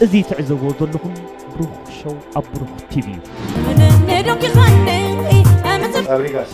እዚ ትዕዘብዎ ዘለኹም ብሩኽ ሾው ኣብ ብሩኽ ቲቪ እዩ። ፋብሪጋስ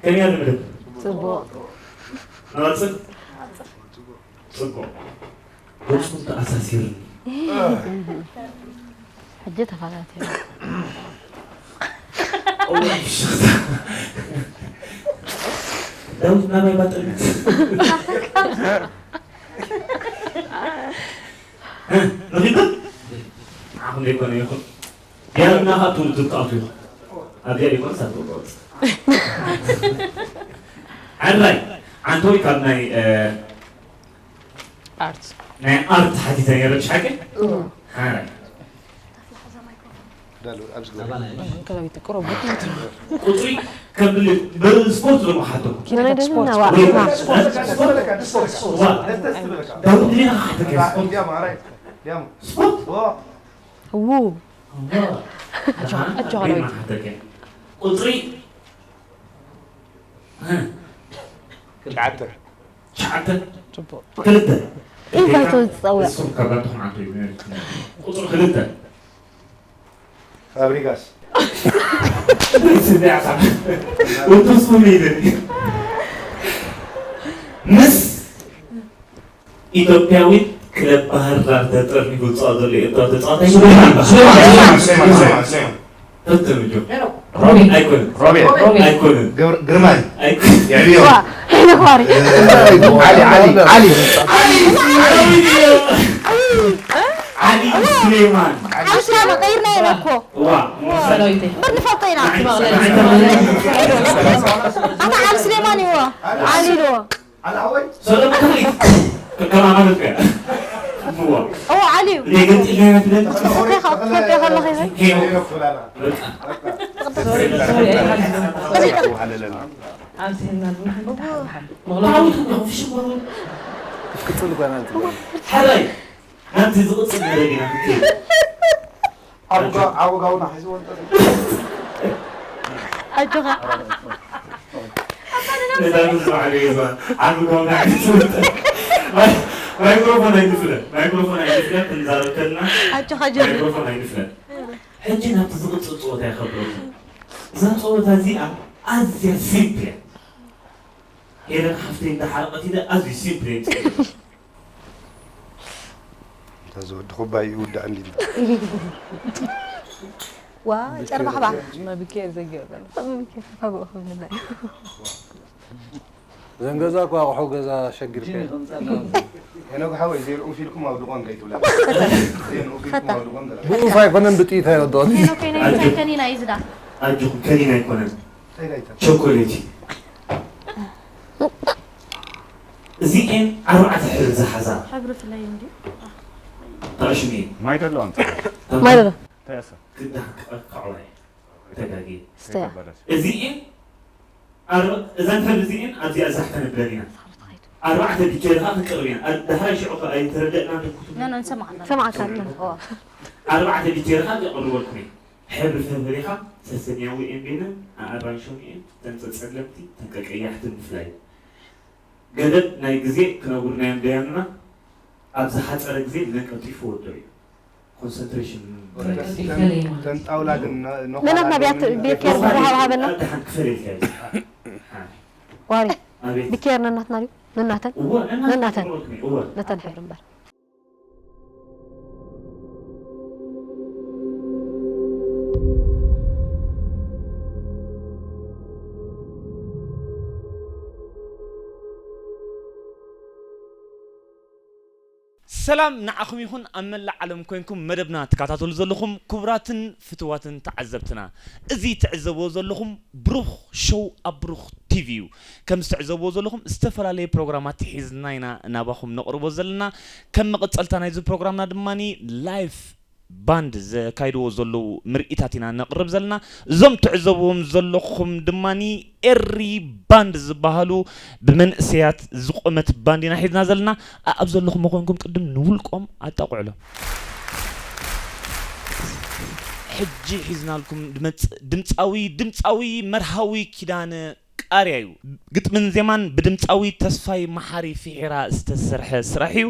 ከመይ ኣሎ መደብ? ጽቡቕ። ንቐጽል? ጽቡቕ። ገጽኩም ተኣሳሲርኒ። ሕጂ ተፈታቲና። እዋይ ፍሽኽታ። ዳዊት ናባይ ባጠልት። ንኺድ? ዓኹም ዘይኮነ ይኹን። ያና ኻቱ ዝብጣቱ። ኣብዚኣ ይኮን ሳትቆጥ። ሕራይ፣ ኣንቶይ ካብ ናይ፣ እ፣ ኣርት። ናይ ኣርት ሓቲተ ነይረ፣ ሓቂ? ሕራይ። ከላዊት ቁረቡ። ቁጽሪ ከም ብሊ-፣ ብስፖርት ዶ ምሓቶ? ኪነ ስፖርት። ወይ ስፖርት? ዋ። ዳዊት ድሌና ክሓተካ ስፖርት? ስፖርት? ው። ዋ። ኣጆኻ፣ ኣጆኻ ዳዊት። ሓተካ። ቁጽሪ? እ። ትሽዓተ። ትሽዓተ። ጽቡቕ። ክልተ። ኢንፋይቶ ዝጸውዕ። እሱም ካብ ኣንተኹም ዓንቶ እዩ። ቁጽሪ ክልተ። ፋብሪጋስ። ስሚዕካ። ውድስ ፉሉይ ይብል። ምስ ኢትዮጵያዊት ክለብ ባህር ዳር ተጠርኒፉ ዝጻወት ዘሎ ኤርትራዊ ተጻዋታይ ሱሌማን። ሱሌማን፣ ሱሌማን፣ ሱሌማን፣ ሱሌማን፣ ሱሌማን። ፈትኑ ጆ። ሮቢ። ኣይኮነን። ሮቤል። ሮቤል። ኣይኮነን። ግር-፣ ግርማይ። ኣይኮነን። የዕብዮ። ዋ፣ ሄኖክ ባሪ። እ፣ ዓሊ፣ ዓሊ፣ ዓሊ። ዓሊ ስሌማን። ዓሊ ስሌማን። ዓሊ ስሌማን ቀይርና ኢና እኮ። ዋ። ሰላዊተይ። እምበር ንፈልጦ ኢና። ኣታ ዓሊ ስሌማን እዩ። ዓሊ ኢልዎ። ሰለሙን ከመይ? ከማን ማለት ከ? እዋ። እዋ፣ ዓሊ እዩ። እንደ ገንጢ ናይ ትደል? ትፈትያ ከ-፣ ትፈትያ ከለኺ ኸ? ሄኖክ። በቃ። ክትቅጽል ጓና እንትን። ሓራይ፣ ናብቲ ዝቕጽል መደብ ኢና ክንከይድ። ዓውጋ-፣ ዓውጋውና ሒዝዎ እንተ-፣ ኣጆኻ። እዛ ምስ በዓል ገዛ ዓውጋውና ሒዝዎ እንተ-፣ ማይ-፣ ማይክሮፎን ኣይንፍለ፣ ማይክሮፎን ኣይንፍለ፣ ክንዛረብ ከለና ኣጆኻ ጀርቢ። ማይክሮፎን ኣይንፍለ። ሕጂ ናብቲ ዝቕጽል ጸወታ ይኸብረኩም። እዛ ጸወታ እዚኣ ኣዝያ ሲምፕል እያ። ሄለን ሓፍተይ እንዳሓረቐት ኢለ ኣዝዩ ሲምፕል እየ ዝጽወት። እታ ዝወዲ ኩባይ ይውዳእ እንዲሉ። ዋ፣ ጨርባሕባሕ። መብኬ ዘጊኦ ዘሎ። መብኬ፣ ካብኡ ክብለና እዩ። ዘን ገዛ እኮ ኣቑሑ ገዛ ሸጊርካ እዩ። ሄኖክ ሓወይ፣ ዘይንኡፍ ኢልኩም ኣውድቖም ከይትብላ። ዘይንኡፍ ኢልኩም ኣውድቖም ብላ። ብኡፍ ኣይኮነን፣ ብጥይት ኣይወድቖን። ሄኖከይ፣ ናይ ምሳይ ከኒን ኣይዝዳ። ኣጆኹም፣ ከኒን ኣይኮነን። እንታይ ዳይታ? ቸኮሌት እዩ። እዚኤን ኣርባዕተ ሕብሪ ዝሓዛ። ሕብሪ ፍለይ እንድዩ። ተቐሽሚ። ማይ ደሎ ኣምጽእ። ማይ ደሎ። እንታይ ኣሰ? ክዳን ክቐ-፣ ክዕዋይ። ተጋጊ። ስተያ። እዚኤን ኣር-፣ እዘን ሕብሪ እዚኤን ኣብዚኣ ዛሕ ተነብለን ኢና። ኣርባዕተ ቢጀርኻ ክንቅርብ ኢና። ኣብ ዳሕራይ ሽዑ ከ ኣይተረደእና እንተኩቱ። ኖ፣ ኖ፣ ንሰማዕካ። ሰማዕካ ኣለና። እዋ። ኣርባዕተ ቢጀርኻ ከቕርበልኩም እየ። ሕብሪ ፈፈሪኻ፣ ሰሰንያዊ እየን በይነን፣ ኣኣራንሾም እየን፣ ተን ጸጸለምቲ፣ ተን ቀቀያሕቲ ምፍላይ። ገደብ ናይ ግዜ ክነጉርናዮም ደያንና ኣብ ዝሓጸረ ግዜ ነቀልጢፉ ወዶ እዩ። ኮንሰንትሬሽን ተን ጣውላ ግን ነናትና ቢያት ቢኬር ብዝሃብ ሃበና ደሓን ክፈል ኢልካ እዩ። ዋሪ ኣቤት ቢኬር ነናትና ድዩ ነናተን እወ እና ነናተን። እወ ነተን ሕብሪ እምበር ሰላም ንዓኹም ይኹን ኣብ መላእ ዓለም ኮይንኩም መደብና ትከታተሉ ዘለኹም ክቡራትን ፍትዋትን ተዓዘብትና። እዚ ትዕዘብዎ ዘለኹም ብሩኽ ሾው ኣብ ብሩኽ ቲቪ እዩ። ከም ትዕዘብዎ ዘለኹም ዝተፈላለየ ፕሮግራማት ሒዝና ኢና ናባኹም ነቕርቦ ዘለና። ከም መቐጸልታ ናይዚ ፕሮግራምና ድማ ላይፍ ባንድ ዘካይድዎ ዘለዉ ምርኢታት ኢና ነቕርብ ዘለና። እዞም ትዕዘብዎም ዘለኹም ድማ ኤሪ ባንድ ዝበሃሉ ብመንእሰያት ዝቖመት ባንድ ኢና ሒዝና ዘለና። ኣብ ዘለኹም ኮይንኩም ቅድም ንውልቆም ኣጣቕዕሎም። ሕጂ ሒዝናልኩም ድመጽእ ድምፃዊ ድምፃዊ መርሃዊ ኪዳነ ቃርያ እዩ። ግጥምን ዜማን ብድምፃዊ ተስፋይ መሓሪ ፊሒራ ዝተሰርሐ ስራሕ እዩ።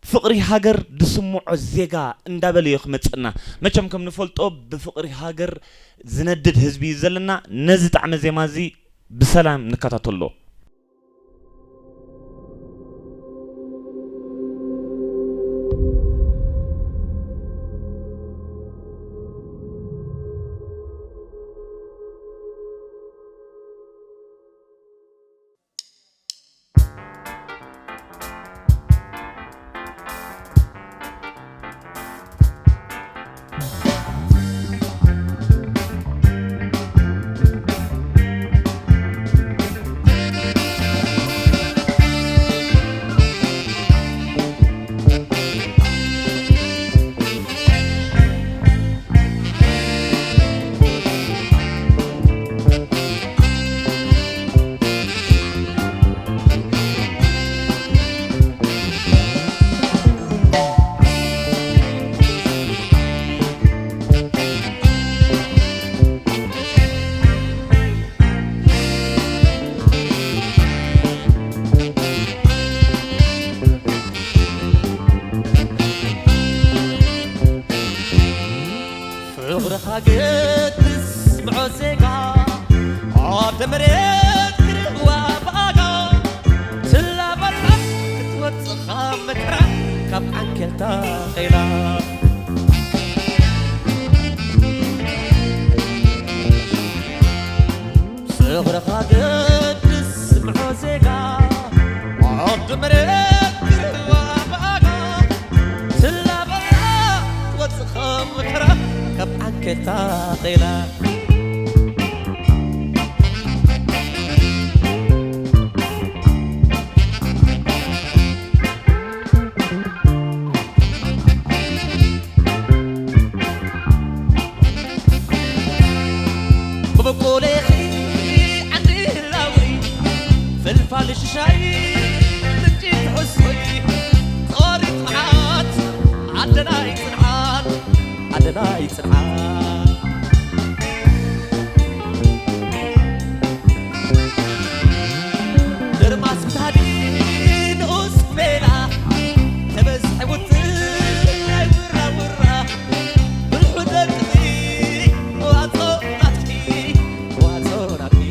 ፍቕሪ ሃገር ድስምዖ ዜጋ እንዳበለ እዩ ክመፅእና። መቸም ከም ንፈልጦ ብፍቕሪ ሃገር ዝነድድ ህዝቢ እዩ ዘለና። ነዚ ጣዕመ ዜማ እዚ ብሰላም ንከታተሎ። ፍቕርኻ ገድስ ምዖ ዜጋ ኣብ ደመሬት ክርእዋ ብኣጋ ትላበላ ክትወፅኻ መከራ ካብ ዓንኬልታ ቐይላ ፍቕርኻ ገድስ ምዖ ዜጋ ዓዲ መሬት ግርዋ ብኣጋ ትላበላ ወፅኻ መከራ ካብ ዓንኬልታ ቐይላ ብብቁሌኺ ዓንዲ ህላዊ ፍልፋል ሽሻይ ምንጪ ትሕዝቶይ ጸዋሪት መዓት ዓደናይ ጽንዓት ዓደናይ ጽንዓት ድርማስ ብታዲ ንኡስ ቤላ ተበዝሐ ውጥን ናይ ውራ ውራ ብልሑ ደቅኺ ዋጾ ናትኪ ዋጾ ናትኪ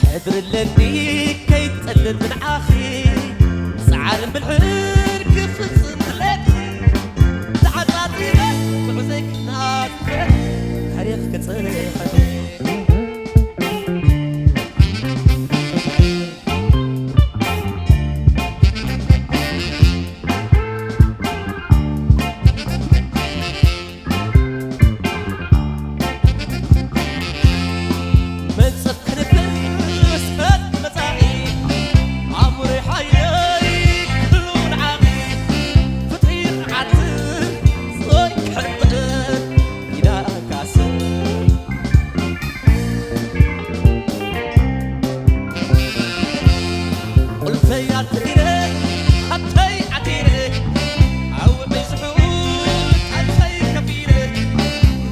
ሕድሪ ኣለኒ ከይትጠልም ንዓኺ ጻዕርን ብልሕን ክፍጽም ድሌትኪ ተዓጻጺፈ ጉዕዞይ ክናትፈ ታሪኽ ክጽሕፍ ኣትሪረ ሓብተይ ዓቲረ ዓውዒ ዝሑል ቃልሰይ ከፊለ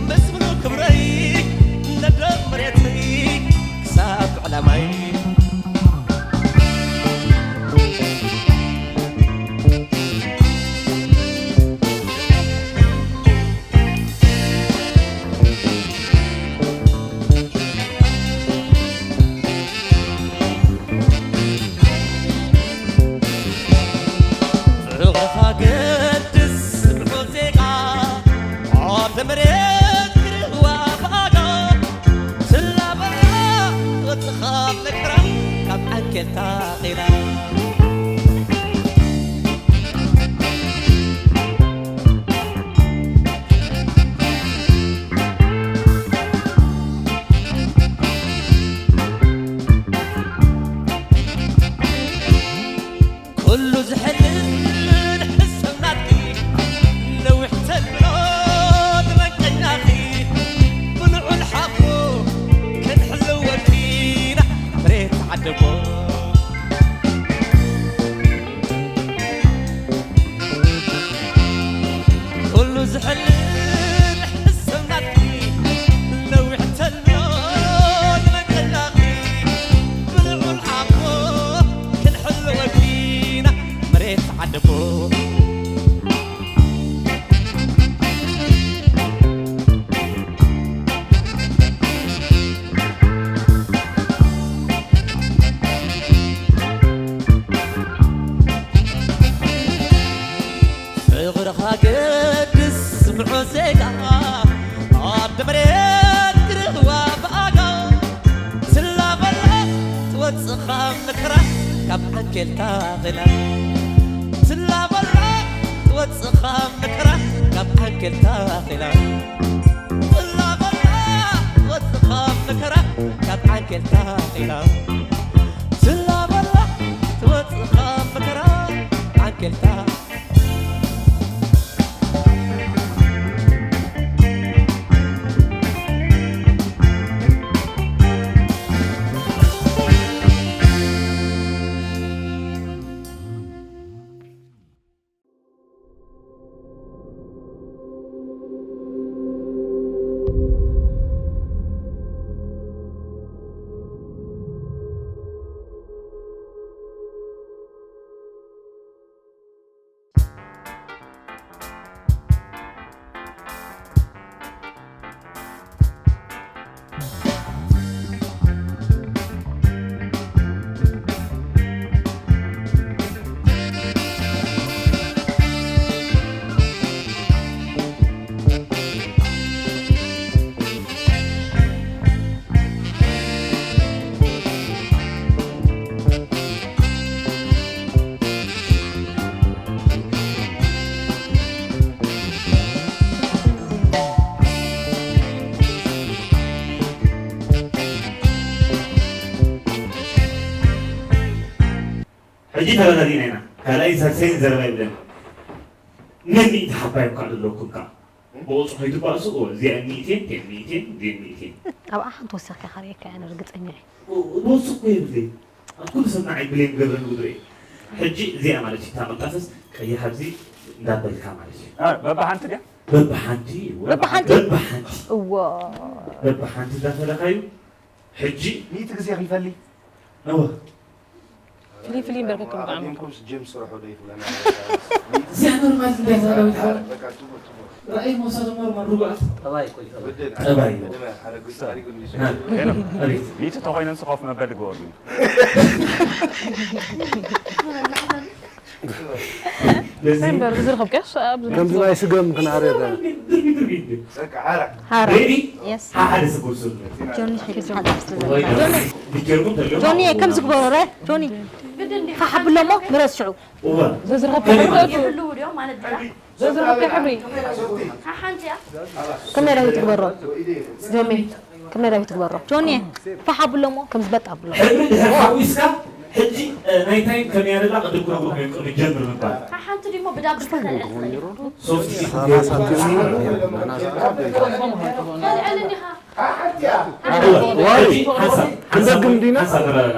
ምስምኑ ክብረይ ነደም መሬተይ ክሳብ ዕላማይ ፍቕርኻ ገድስ ስምዑ ዜጋ ዓዲ መሬት ክርህዋ ብኣጋ ትላበላ ወፅኻ መከራ ካብ ዓንኬልታ ኺላ ኩሉ ዝሕልን ሕሰብ ናትኪ ነዊሕ ተሎ ንመንቀኛኺ ብልዑል ሓቦ ክንሕልወኪ ኢና መሬት ዓደቦ ኩሉ ዝሕልን ሕሰብ ናትኪ ነዊሕ ተሎ ንመንቀኛኺ ብልዑል ሓቦ ክንሕልወኪ ኢና መሬት ዓደቦ ፍቕርኻ ገድስ ስምዖ ዜጋ ዓዲ መሬት ክርህዋ ብኣጋ ትላበላ ትወፅኻ መከራ ካብ ዓንኬልታ ኺላ ትላበላ ትወፅኻ መከራ ካብ ዓንኬልታ ኺላ ትላበላ ትወፅኻ መከራ ካብ ዓንኬልታ ኺላ ትላበላ ትወፅኻ መከራ ዓንኬልታ ሕጂ ተረዳዲእና ኢና። ካልኣይን ሳልሳይን ዘረባ የብለን። ነን ሚእቲ ሓባ እዮም ከዓ ዘለውኩም ከዓ። ብቑፅሪ ከይትባእሱ፣ እወ፣ እዚኣን ሚእትን፣ እቲኣን ሚእትን፣ እዚኣን ሚእትን። ኣብኣ ሓንቲ ወሲኽካ ከርእየካ እየ፣ ኣነ ርግፀኛ እየ። እ-፣ ዝወስኽ እኮ የብለይ። ኣብ ኩሉ ሰብ ንዓይ ብሌን ገብረ ንጉድረ እዩ። ሕጂ እዚኣ ማለት እዩ፣ እታ ቅልጣፈስ ቀይሕ ኣብዚ እንዳበልካ ማለት እዩ። እ፣ በብሓንቲ ድያ? በብሓንቲ፣ እወ። በብሓንቲ? በብሓንቲ። እወ። በብሓንቲ እንዳፈለኻዩ፣ ሕጂ ሚእቲ ግዜ ክይፈሊ። እወ። ፍልይ ፍልይ እምበር ከከም ጣዕሙ። ኣቐዲምኩምስ ጅም ስርሑ ዶ ይኽብለና? እዚኣ ኖርማል እንድያ እዛ ዳዊት ሓወይ። በቃ ጽቡቕ፣ ጽቡቕ። ራእይ መውሰድ ኖርማል ርጉኣት። ጠባይ እኮ እዩ፣ ጠባይ። ብድን፣ ጠባይ እዩ። ብድን፣ ሓደ ጉጅለ፣ ሓደ ጉጅለ። ና፣ ኣቤት። ሚእቲ ተኾይነን ስኾፍ መበል ግበሩ። በዚ እምበር ብዝረኸብካዮ ኣብ ከምዚ ናይ ስገም ክንዓርዮ ዳ። ድርቢ፣ ድርቢ፣ ድርቢ። በቃ፣ ሓራ። ሓራ። ሬዲ? የስ። ሓ-፣ ሓደ ሰብ ወስዱ። ጆኒ፣ ሒዙ ሓደ ሰብ ወይ ዘርጋ። ጆኒ። ዲጀርኩም ተልዮም። ጆኒ፣ ከምዚ ግበሮ፣ ረ-፣ ጆኒ። ፋሕ ኣብሎ እሞ ምረጽ ሽዑ። እወ። ዘዝረኸብካዮ ሕብሪ እቱ። የብሉ ድዮም ማለት ድያ? ዘዝረኸብካዮ ሕብሪ። ሓንቲ እያ። ከመይ ዳዊት ትግበሮ? ጆሚ፣ ከመይ ዳዊት ትግበሮ? ጆኒ፣ ፋሕ ኣብሎ እሞ ከምዚ በጥ ኣብሎ። ሕብሪ ድሕሪ ሓዊስካ፣ ሕጂ፣ እ፣ ናይ ታይም ከመይ ኣደላ ቅድም ክነግርኩም እዮም፣ ቅድሚ ጀምር ምባል። ሓንቲ ድሞ ብዳብ ክፈልጥ። ሶፍቲ ኣራሳት እዩ። ኣልዕል እንዲኻ። እወ፣ ሕጂ ሓንሳብ፣ ሓንሳብ፣ ሓንሳብ ተረጋጋ።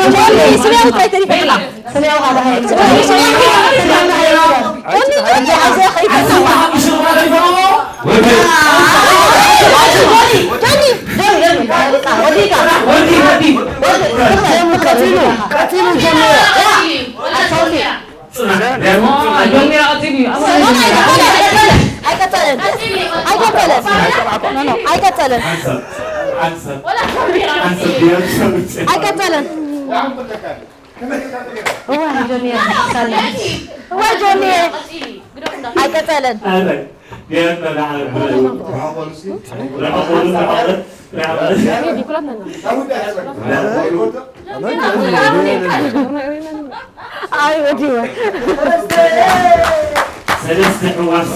ጆኒ፣ ስለ ያው ከይተሪፈ ኢኻ። ስለ ያው ሓደ ሃይል። ጆኒ፣ ጆኒ፣ ጆኒ፣ ኣይዞህ፣ ከይፈትዋ። ጆኒ፣ ጆኒ፣ ጆኒ፣ ጆኒ፣ ወዲካ። ወዲ፣ ወዲ። ቀጺሉ፣ ቀጺሉ ጆኒ። ያ፣ ኣታውሊ። ጽናሕ፣ ጽናሕ። ጆኒ፣ ቀጺሉ እዩ። ኣይቀጸለን፣ ኣይቀጸለን። ኣይቀጸለን። ሓንሳብ፣ ሓንሳብ፣ ሓንሳብ ቢያንስ ሰምቼ። ኣይቀጸለን። እዋ ጆኒ፣ ሳላ። እዋ ጆኒ። ኣይቀጸለን። ኣረ፣ ቢያንስ በላዕ። ርሕቑ፣ ርሕቑ፣ ርሕቑ። ኣይ ወዲወ። ሰለስተ ሕዋስ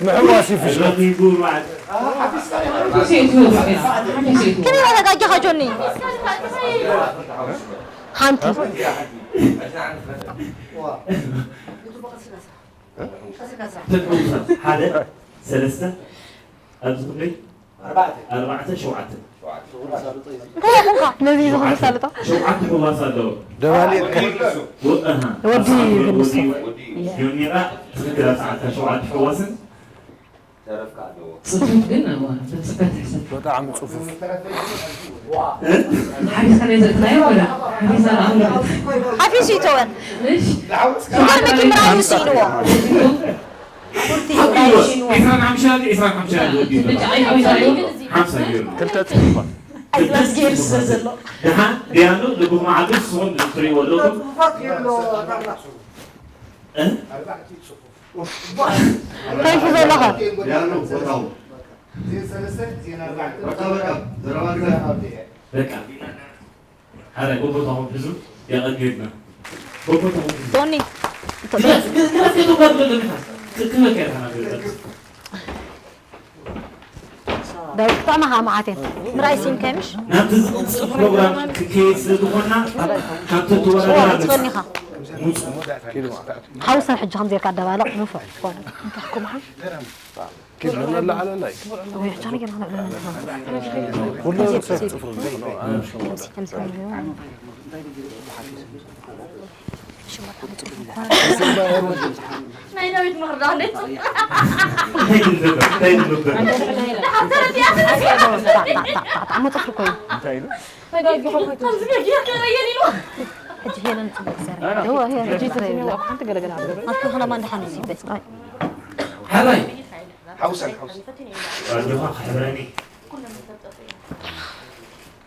ምሕዋስ ይፍሽ። ረኺቡ ማለት። ከመይ ተጋጊኻ ጆኒ? ሓንቲ። ሓደ፣ ሰለስተ፣ ኣብዚ ክንደይ? ኣርባዕተ፣ ሸውዓተ። እንታይ ይኹንካ? ነዚ ይዞ ሸውዓተ። ክሳልጦ? ሸውዓተ ሕዋስ ኣለዎ። ደባሊ ወ-፣ ኣሃ። ወዲ ወዲ ይብልሶ። ወዲ ጆኒራ ትኽክል ኣብ ሰዓትካ ሸውዓተ ሕዋስን ጽፉፍ ግን፣ እዋ፣ ብጽፈት ሕሰብ። ብጣዕሚ ጽፉፍ። እ? ሓሪስካ ናይ ዘእትናዮ ወላ ሓሪስና ንኣምልጥ። ሓፊሱ ይተወን። እሺ። ይገርመኪ ምራዩ ስኢንዎ። ሓፊሱ ይተወን። ዒስራን ሓሙሽተን፣ ዒስራን ሓሙሽተን ወዲኡ። ብጫ ቀይሕ ሓምሳ እዩ። ሓምሳ ገይሩ። ክልተ ጽፉፋት። ኣይላስ ገይሩ ስለ ዘሎ። ደሓን፣ ዲያኑ፣ ልብኹም ዓቢ፣ ንስኹም ትሪእዎ ኣለኹም። እ? እንታይ ዘለኻ? በቃ፣ በቃ፣ ዘረባ ግዛት። በቃ። ሓራይ፣ በቦታኹም ሕዙ፣ የቐድሜትና። በቦታኹም ሕዙ። ቶኒ። ግዛት፣ ግዛት፣ ግዛት፣ ግዛት፣ ግዛት። ዳዊት፣ ብጣዕሚ ከዓ መዓት እየን። ምርኣይ ሲንካይ ምሽ? ናብቲ ዝቕጽል ፕሮግራም ክንከይድ ስለ ዝኾንና፣ ካብቲ እትወዳደራ እዋ፣ ንጽበኒ ኢኻ። ሙጽ። ሓውሰን ሕጂ ከምዚ ጌርካ ኣደባልቕ፣ ንፉዕ ትኾኑ። እንታይ ክመሓል? ኪድ ንላዓለላይ። ወይ፣ ሕጂ ኣነ ጌርና ንዕለና ንሕና። ኩሉ ሰብ ጽፍሩ። ከምዚ፣ ከምዚ፣ ከምዚ። ናይ ዳዊት ምኽሪ ዶ ኣለች? እንታይ ድንገት? እንታይ ድንገት? ብሓንሳብ እዚኣ ተነሲኣ። ጣዕጣዕ፣ ጣዕጣዕ፣ ጣዕጣዕ፣ መጠፍሪ እኮ እዩ። እንታይ ኢሉ? ተጋጊኹም ከምዚ ገይሩ ከረየን ኢሉ። ሕጂ ሄለን ጽቡቕ ትሰርሕ። እዋ፣ ሄለን ሕጂ ጽቡቕ ተስሚዕዋ ትሰርሕ። ሓንቲ ገለገለ ሃገር። ኣቶ ከነማ እንድሓን እዩ ሲበስ። ኣይ። ሓራይ። ሓውሰን፣ ሓውሰን። ኣጆኻ ክሕብረኒ።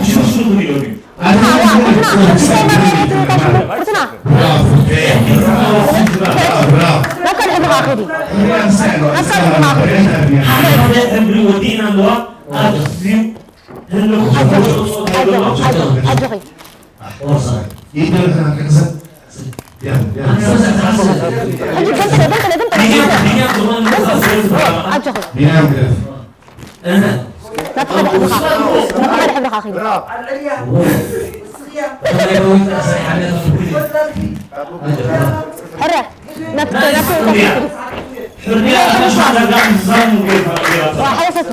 ክሽርሽሩ ትሪኦ እዩ። ሕትና፣ ሕትና፣ ሕትና፣ ሕትና። ናብ ካልእ ሕድኻ ኸዲ። ናብ ካልእ ሕድኻ ኸዲ። ሓደ ሕድሪ ወዲእና ኣለዋ። ኣብዚ ህልው ኣጆኺ፣ ኣጆኺ፣ ኣጆኺ። ሕጂ ገምጥለ፣ ገምጥለ፣ ገምጥለ። ኣጆኺ። ናብቲ ሓደ ሕብርኻ፣ ናብቲ ሓደ ሕብርኻ ኺዱ። ሕረ፣ ናብቲ፣ ናብቲ፣ ናብቲ፣ ዋ፣ ሓደ ሰቱ።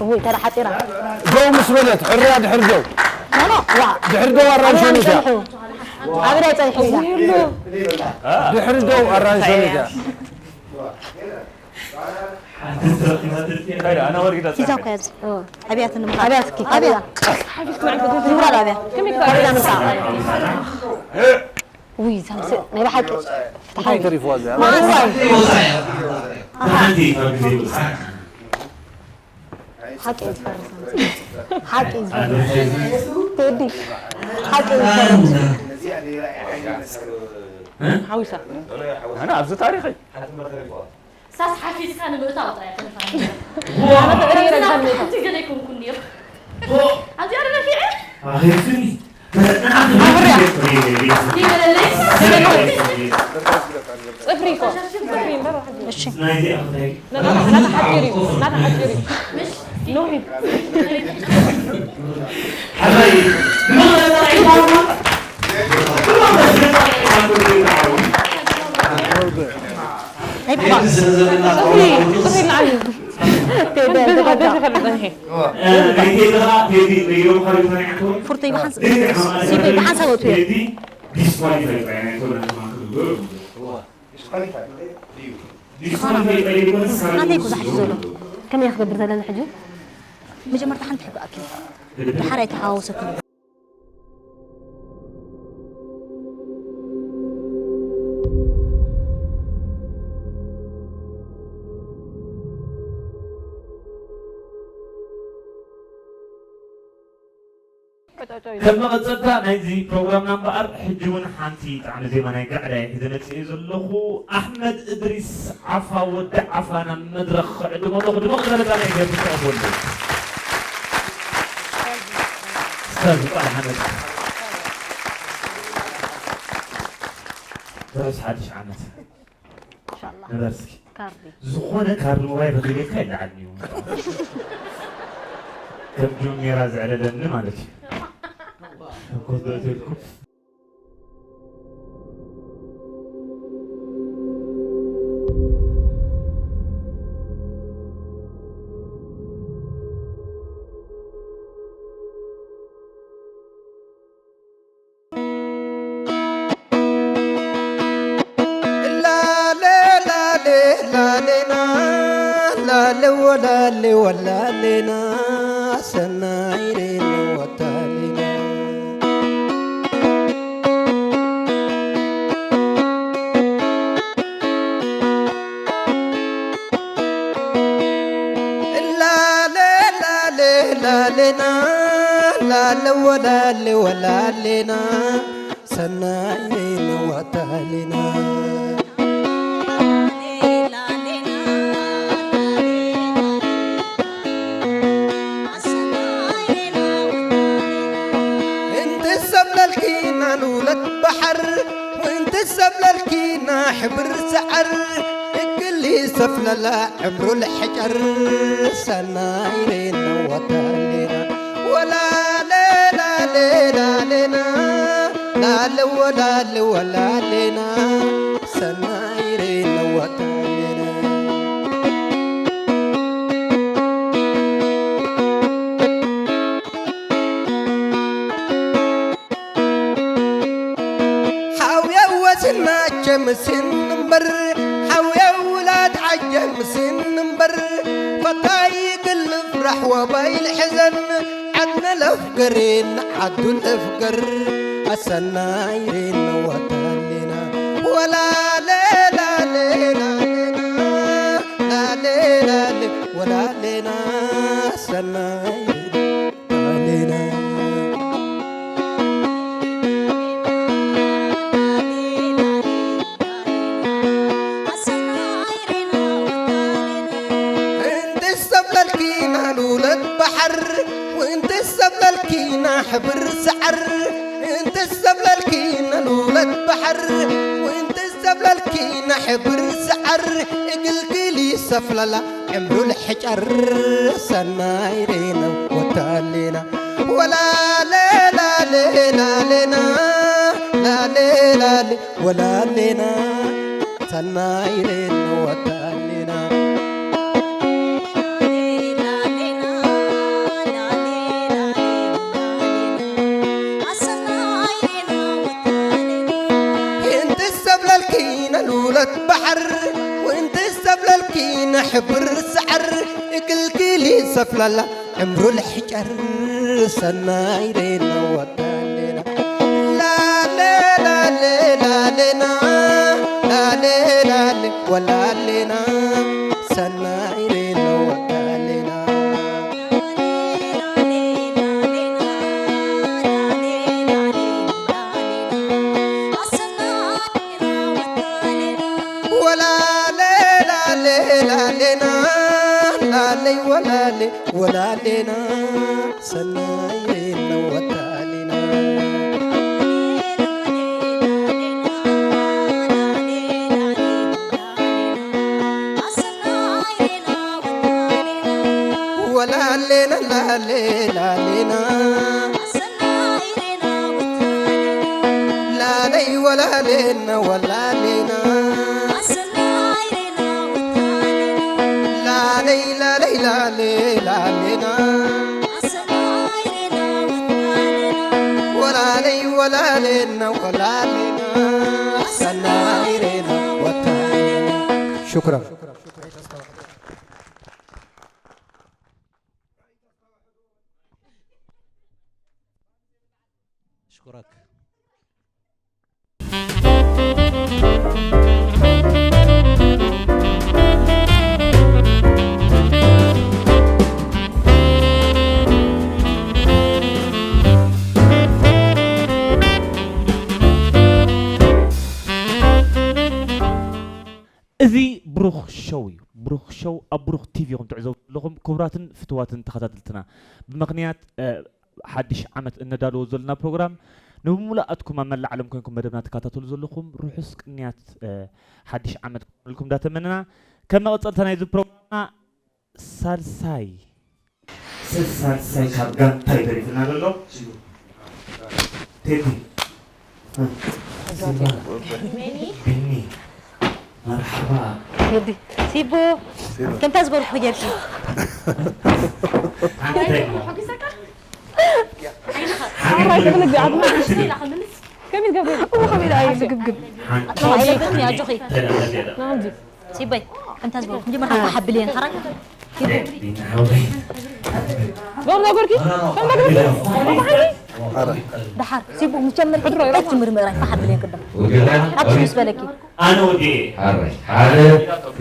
እውይ፣ ተራ ሓጺራ። ደው ምስ በለት፣ ሕርያ ድሕር ደው። ኖ፣ ኖ፣ ዋ። ድሕር ደው ኣራንሽ ኣበይ ሆኒታ። ጸኒሑ? ኣበይ ጸኒሑ ኢላ? ድሕር ደው ኣራንሽ ሆኒታ። እንታይ ደኣ፣ ኣነ ወሪዳ ሒዛ ጸኒሐ። እኮ ያዝ። ኣብያት ንምኻ-፣ ኣብያት እስኪ፣ ኣብያ። ይውራድ ኣብያ። ከመይ ይውራድ ኣብያ። ውይ፣ ሳምሰ-፣ ናይ ብሓቂ እንታይ ተሪፍዋ እዚኣ? ዋይ፣ ዋይ። ሓንቲ ካብ ግዜ ወጻኢ። ሓቂ እዩ ዝፈርስ። ሓቂ እዩ ዝፈርስ። ቴዲ፣ ሓቂ እዩ ዝፈርስ። ሓዊሳ። ኣነ ኣብዚ ታሪኸይ። ሳስ ሓፊዝካ ንምእታው ጥራይ ተነፋ። ኣነ ተቐይረ ሓንቲ ገለ ኣይኮንኩን ነይሩ። ኣብዚኣ ደፊዐ። ኣኺርክኒ። ኣኽርያ። ይበለለይ። ጽፍሪ እኮ። ጽፍሪ እምበር ዋሕዚ። እሺ። ናታ ሓጺር እዩ። ናታ ሓጺር እዩ። ምሽ? ኖ። ሕራይ። ብመቕረጻ ኣይኮንኩን። ብመቕረጻ ኣይኮንኩን። ፉርተይ ብሓንሳብ ወቱ እየ። ዲስኳሊፋይ ጥራይ ናይ ኮነ ዲስኳሊፋይ ጥራይ ይኮነስ ናተይ እኮ ዝሓሽ ዘሎ። ከመይ ክገብር ዘለና ሕጂ? መጀመርታ ሓንቲ ሕቶ ኣኪብ። ድሓር ኣይተሓዋወሰኩን። ከም መቐጸልታ ናይዚ ፕሮግራምና እምበኣር፣ ሕጂ እውን ሓንቲ ጣዕሚ ዜማ ናይ ጋዕዳይ ሒዘ መጺኤ ዘለኹ። ኣሕመድ እድሪስ ዓፋ፣ ወዲ ዓፋ፣ ናብ መድረኽ ክዕድሞ ኣለኹ። ድምቕ ዝበለ ጣዕሚ ይገብር ተቐበሉ። ኡስታዝ እንቋዕ ሓመድ። ርሑስ ሓድሽ ዓመት። ኢንሻላህ። ንበር እስኪ። ካርዲ። ዝኾነ ካርድ ሞባይል ረኺበካ ይለዓል እዩ። ከም ጆን ሜራ ዘዕለለኒ ማለት እዩ። ኮዶ እትልኩም ላሌ ወላሌ ወላሌና ሰናይ ሬኖ ወታሌና ላሌ ላሌ ላሌና ላሌ ወላሌ ወላሌና ሰናይ ሬኖ ወታሌና ሰብለልኪና ንውለት ባሕር ወእንቲ ሰብለልኪና ሕብር ሰዓር እክሊ ሰፍለላ ዕምሩ ልሕጨር ሰናይ ሬና ወታሌና ወላሌ ላሌ ላሌና ላሌ ወላሌ ወላሌና ሰናይ ሬና ወታሌና ሓውየ ወስና ጀምስን እምበር ሓውየ ውላድ ዓጀምስን እምበር ፈታይ ግልፍ ራሕዋ ባይል ሕዘን ዓድነ ለፍገሬን ዓዱ ለፍገር ኣሰናይ ሬን ወታሌና ወላሌ ላሌ ላሌና ላሌ ላሌ ወላሌና ሰናይ ሬን ሰብለልኪና ሕብር ሰዓር እንተ ሰብለልኪና ንውለት ባሕር ወእንተ ሰብለልኪና ሕብር ሰዓር እግልግል ይሰፍለላ ዕምሩ ልሕጨር ሰናይ ሬና ወታሌና ወላሌ ላሌ ላሌና ላሌ ላሌ ወላሌና ሰናይ ሬና ወታሌና እንተ ሰብለልኪና ንውለት ባሕር ወእንተ ሰብለልኪና ሕብር ሰዓር እግልግል ይሰፍላላ ዕምሩ ልሕጨር ሰናይ ሬና ወታሌና ላሌ ላሌ ላሌና ላሌ ላሌ ወላሌና ሰናይ ሬና ወታሌና ወላሌ ላሌ ላሌና ላለይ ወላሌ ወላሌና ሰናይ ሬና ወታሌና ወላሌና ላሌ ላሌና ላለይ ወላሌና ወላሌና ላለይ ላለይ ላሌ ላሌና ወላሌ ወላሌና ወላሌና ሰናይ ሬና ወታሌና ሹክራን ሽኩረክ እዚ ብሩኽ ሸው እዩ። ብሩኽ ሸው ኣብ ብሩኽ ቲቪ ኢኹም ትዕዘቡ ዘለኹም። ክቡራትን ፍትዋትን ተኸታተልትና፣ ብምኽንያት ሓድሽ ዓመት እነዳልዎ ዘለና ፕሮግራም፣ ንብሙሉኣትኩም ኣብ መላእ ዓለም ኮይንኩም መደብና ትከታተሉ ዘለኹም ርሑስ ቅንያት ሓድሽ ዓመት ክኾነልኩም እንዳተመነና፣ ከም መቐጸልታ ናይዚ ፕሮግራምና ሳልሳይ፣ ሳልሳይ ካብ ጋንታይ ተሪፍና ዘሎ ቴዲ። ቢኒ፣ መርሓባ። ቴዲ፣ ሲቡ፣ ከምታ ዝበልኩ ጌርኪ። ሓንቲ ኣራይ ክብል እግዚኣብና። ከመይ ትገብሪ? እሞ ከመይ ደኣ እዩ ዝግብግብ? ሓንቲ ኣጆኺ። ሲበይ፣ ከምታ ዝበልኩ መጀመርታ ፋሕ ኣብልየን፣ ሓራይ። ሎር ነገርኪ? ከም ነገርኪ? ደሓር፣ ሲቡ፣ መጀመርታ ቀጅምር ምእራይ ፋሕ ኣብልየን ቅድም። ኣብቲ ምስ በለኪ። ኣነ ወዲኤ። ሓራይ። ሓደ።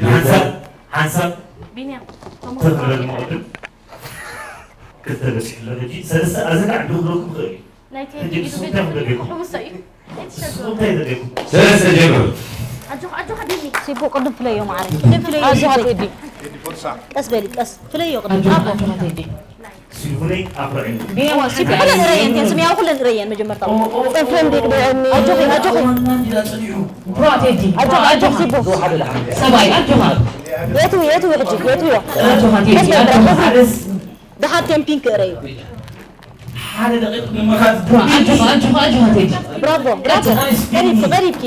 ሓንሳብ፣ ሓንሳብ። ቢንያም። ተኽብረል መቕድም። ክልተ በጺሑ ኣሎ ሕጂ። ሰለስተ ኣዝናዕ ክብለኩም ይኽእል እዩ። ናይ ቴዲ ሕጂ ኢዱ ንስኹም ቤት እንታይ ትደልዩ? ሕውሰ እዩ። ንስኹም እንታይ ትደልዩ? ሰለስተ ጀምሩ። ኣጆኻ፣ ኣጆኻ ቢኒ። ሲቡ ቅድም ፍለዮ ማዕረይ። ቅድም ፍለዮ ኣጆኻ ሲቡ። ቴዲ። ቀስ በሊ፣ ቀስ ፍለዮ ቅድም። ኣጆኻ፣ ኣቦ። ኣጆኻ ቴዲ። ሲቡነይ ኣፍርዕኒ። ቢኒ፣ እዋ፣ ሲቡ ኩለን ረየን፣ ስሚያው ኩለን ረየን መጀመርታ። ኦ፣ ኦ፣ ኦ። ጽፍሪ እንዲቅድዕኒ። ኣጆኺ፣ ኣጆኺ። ዋና እንዲዳ ጽኒሑ። ብራ ቴዲ። ኣጆኻ፣ ኣጆኻ ሲቡ። ሓደ ለሓደ። ሰብኣይ፣ ኣጆኻ። የቱ፣ የቱ ሕጂ፣ የቱ ዮ? ኣጆኻ ቴዲ፣ ቀስ በሊ፣ ኣጆኻ። ቀስ በሊ። ደሓር ቴምፒን ክእረዩ። ሓደ ደቂቕ ንምኻድ። ኣጆኻ፣ ኣጆኻ፣ ኣጆኻ ቴዲ። ብራቮ፣ ብራቮ። ናይስ ቢኒ። ቀሪብኪ፣ ቀሪብኪ።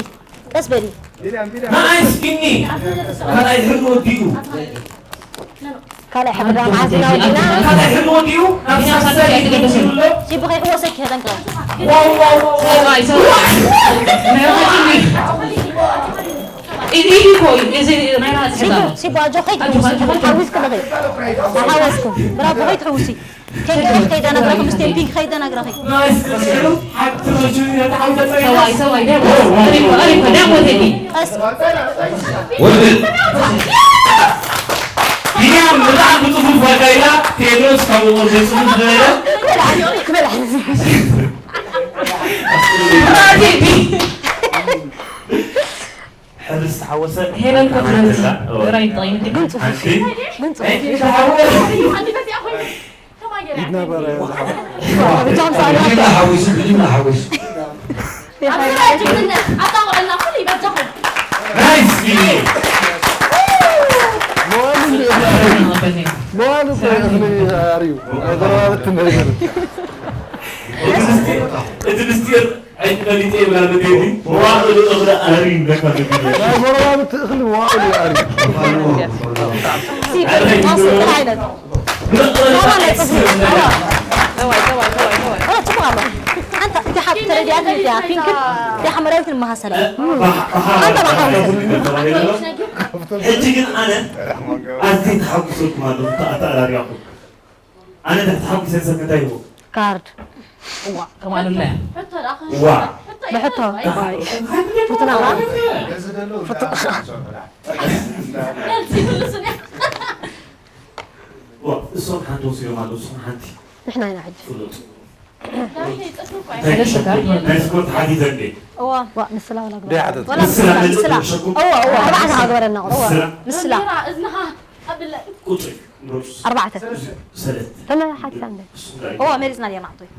ቀስ በሊ። ናይስ ቢኒ። ካልኣይ ሕርዲ ወዲኡ። ካልኣይ ሕርዲ መዓዝ ኢና ወዲና? ካልኣይ ሕርዲ ወዲኡ። ናብ ሳልሳይ ይግብሎ። ሲቡ ከይሕወሰኪ ከጠንቅቕ። ዋው፣ ዋው፣ ዋው፣ ዋው። ሰብኣይ፣ ሰብኣይ። ናይ ራሃ ጅኒ። ኢድ፣ ኢድ እኮ እዩ። እዚ ናይ ራሃ ሲቡ፣ ዝሕዛ። ሲቡ፣ ኣጆኺ፣ ኣጆኻ፣ ኣጆኻ። ሓዊስኪ ንኺድ። ሓወስኩ። ብራቮ፣ ከይትሕውሲ። ከይደናግረኺ፣ ምስ ቴምፒንግ ከይደናግረኺ። ናይስ፣ ሓንቲ መቹ ተሓውሰ። ሰብኣይ፣ ሰብኣይ፣ ደሞ፣ ደሞ፣ ደሞ፣ ደሞ፣ ደሞ፣ ደሞ። ቀስ። ወድል። ቢንያም ብጣዕሚ ብጽፉፍ ዋጋ ኢላ፣ ቴድሮስ ካብኡ ቅድሚ ጽፉፍ ዝበለ። ክበልዕ፣ ክበልዕ። ሕብሪ ዝተሓወሰ ሄለን ኮፍለንት ሓንቲ ግራ ይጠይም። ግን ጽፉፍ፣ ሓንቲ ግን ጽፉፍ። ናይ ተሓወ-፣ ኢድና በረ-፣ ብቻም ሰኣላ። ብጅምላ ሓዊሱ፣ ብጅምላ ሓዊሱ። ናይስ ቢኒ። መዋሉ እንዲ-፣ መዋሉ እኮ እኽሊ ኣርዩ። ናይ ጎረባብቲ ነገር። እቲ ምስጢር፣ እቲ ምስጢር ኣይትፈሊጥ እየ ብላ ብደሊ፣ መዋእሉ እኽሊ ኣርዩ ይብለካ ብደሊ። ናይ ጎረባብቲ እኽሊ መዋእሉ እዩ ኣርዩ። ሲቪል ማስክ ጥራሕ ኣይነት። ኣዋ፣ ጽቡቕ ኣሎ። ኣንታ፣ እቲ ሓብ ተረዲኣትኒ እያ፣ ፒንክን እታ ሓመዳዊትን መሃሰላ። ኣንታ፣ ባሓ። ሕጂ ግን ኣነ ኣዝየ ተሓጒሰልኩም ኣለኹ፣ ኣታ-፣ ኣተኣራሪያኹም። ኣነ እንድሕር ተሓጒሰ ሰብ እንታይ ይህቦ? ካርድ። እዋ፣ ከማን እለ። ሕቶ ደኣ ከ-፣ ዋ። ሕቶ እያ። ብሕቶ። ዋይ። ፍቱና ዋ። መልሲ ይምልሱን እያ። ዋ፣ እሶም ሓንቲ ወሲዶም ኣለዉ፣ እሶም ሓንቲ። ንሕና ኢና ሕጂ። ፍሉጥ። ዳንቴ፣ ጽፍሪ እኮ እያ። ናይ ስፖርት ሓቲተ እንዴ? እዋ። ዋ፣ ንስላ ወላ ግበር። ዳይ ሓተት። ወላ ንስላ፣ ንስላ፣ ንስላ። ንስላ። እዋ፣ እዋ፣ ኣርባዕተ ክግበረና ቁሩብ። እዋ። ንስላ። ንስላ። ባንዴራ እዝንኻ ኣብለ። ቁጽሪ፣ ምረጹ። ኣርባዕተ። ሰለስተ። ተመሓሳ እንዴ? እሱ እንታይ? እዋ፣ መሪጽና ዲና ናዕቶይ።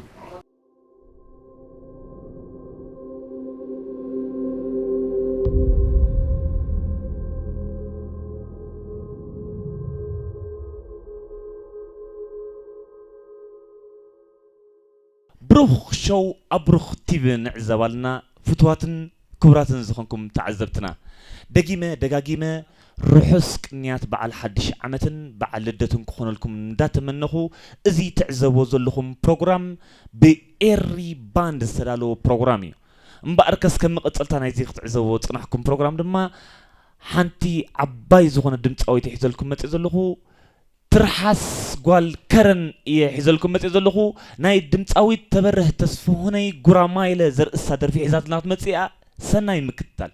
ብሩኽ ሾው ኣብ ብሩኽ ቲቪ ንዕዘብ ኣለና። ፍቱዋትን ክቡራትን ዝኾንኩም ተዓዘብትና፣ ደጊመ ደጋጊመ ርሑስ ቅንያት በዓል ሓድሽ ዓመትን በዓል ልደትን ክኾነልኩም እንዳተመነኹ፣ እዚ ትዕዘብዎ ዘለኹም ፕሮግራም ብኤሪ ባንድ ዝተዳለወ ፕሮግራም እዩ። እምበኣርከስ ከም መቐጸልታ ናይዚ ክትዕዘብዎ ዝጸናሕኩም ፕሮግራም ድማ ሓንቲ ዓባይ ዝኾነት ድምጻዊት ሒዘልኩም መጽእ ዘለኹ። ትርሓስ ጓል ከረን እየ ሒዘልኩም መጽእ ዘለኹ። ናይ ድምጻዊት ተበርህ ተስፍሁነይ ጉራማይለ ዘርእስታ ደርፊ ሒዛትና ክትመጽእ እያ። ሰናይ ምክትታል።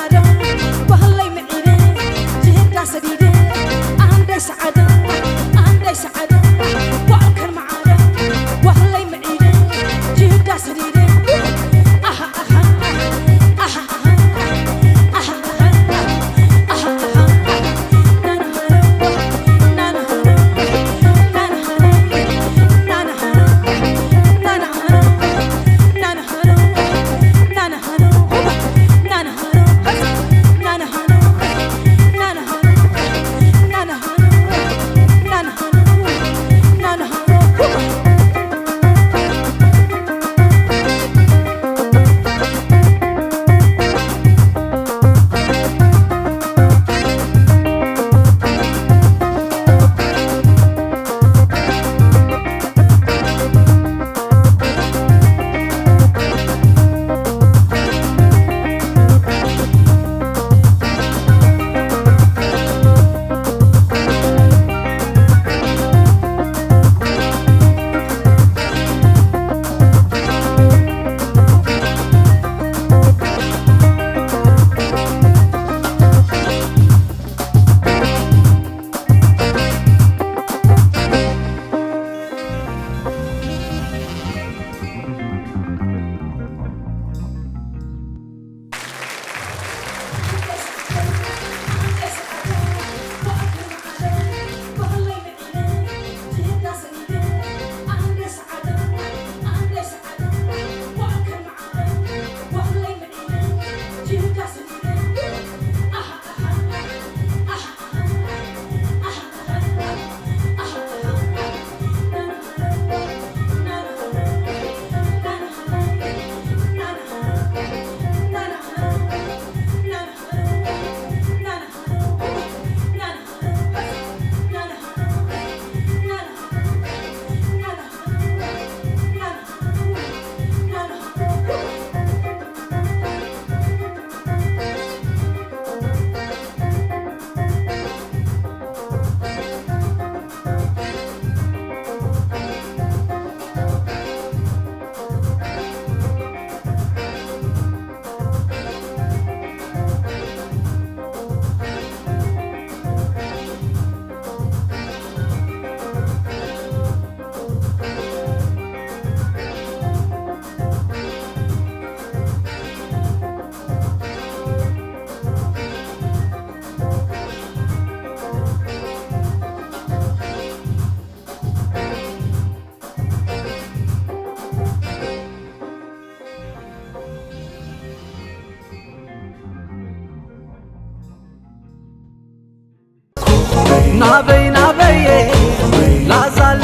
ማዓዶ ጓህለይ ምዒደ ጅህዳ ሰዲደ ኣንደይ ሰዓደ ኣንደይ ሰዓደ ጓል ከን ማዓዶ ጓህለይ ምዒደ ጅህዳ ሰዲደ ኣሃ ኣሃ ኣሃ ኣሃ ኣሃ ኣሃ ናበይ ናበየ ላዛለ